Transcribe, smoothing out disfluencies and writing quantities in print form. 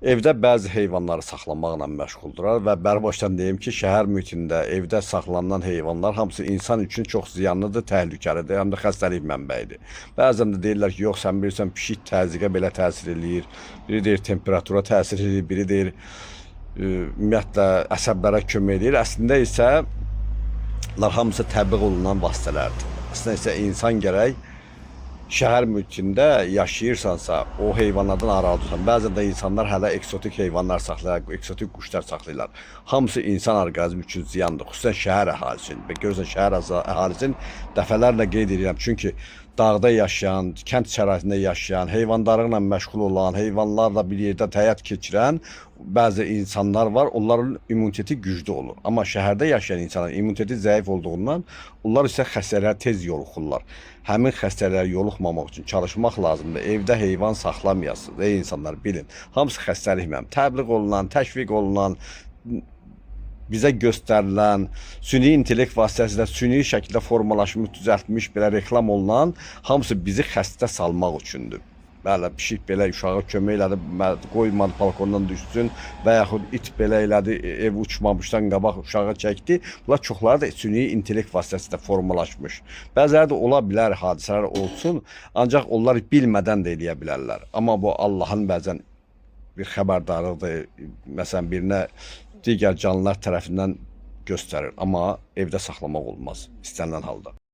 Evdə bəzi heyvanları saxlamaqla məşğuldurlar və bərbaşdan deyim ki, şəhər mühitində evdə saxlanılan heyvanlar hamısı insan üçün çox ziyanlıdır, təhlükəlidir, həm də xəstəlik mənbəyidir. Bəzən də deyirlər ki, yox sən bilirsən pişik təzyiqə belə təsir eləyir, biri deyir temperatura təsir eləyir, biri deyir ümumiyyətlə əsəblərə kömək eləyir. Əslində isə bunlar hamısı təbliğ olunan vasitələrdir. Əslində isə insan gərək şəhər mühitində yaşayırsansa, o heyvanlardan aralı dursan. Bəzən də insanlar hələ eksotik heyvanlar saxlayır, eksotik quşlar saxlayırlar. Hamısı insan orqanizmi üçün ziyandır, xüsusən şəhər əhalisi üçün. Və görürsən şəhər əhalisinin dəfələrlə qeyd edirəm. Çünki dağda yaşayan, kənd şəraitində yaşayan, heyvandarlıqla məşğul olan, heyvanlarla bir yerdə həyat keçirən bəzi insanlar var, onların immuniteti güclü olur. Amma şəhərdə yaşayan insanların immuniteti zəif olduğundan onlar isə xəstəliyə tez yoluxurlar. Həmin xəstəliyə yoluxmamaq üçün çalışmaq lazımdır. Evdə heyvan saxlamayasınız. Ey insanlar bilin. Hamısı xəstəlik mənim. Təbliğ olunan, təşviq olunan, bizə göstərilən süni intellekt vasitəsilə süni şəkildə formalaşmış, düzəltmiş, belə reklam olunan hamısı bizi xəstə salmaq üçündür. Bəli, pişik belə uşağa kömək elədi, qoymadı balkondan düşsün və yaxud it belə elədi, ev uçmamışdan qabaq uşağı çəkdi. Bunlar çoxları da süni intellekt vasitəsilə formalaşmış. Bəziləri də ola bilər hadisələr olsun, ancaq onlar bilmədən də eləyə bilərlər. Amma bu Allahın bəzən bir xəbərdarlıqdır. Məsələn, birinə digər canlılar tərəfindən göstərir, amma evdə saxlamaq olmaz istənilən halda.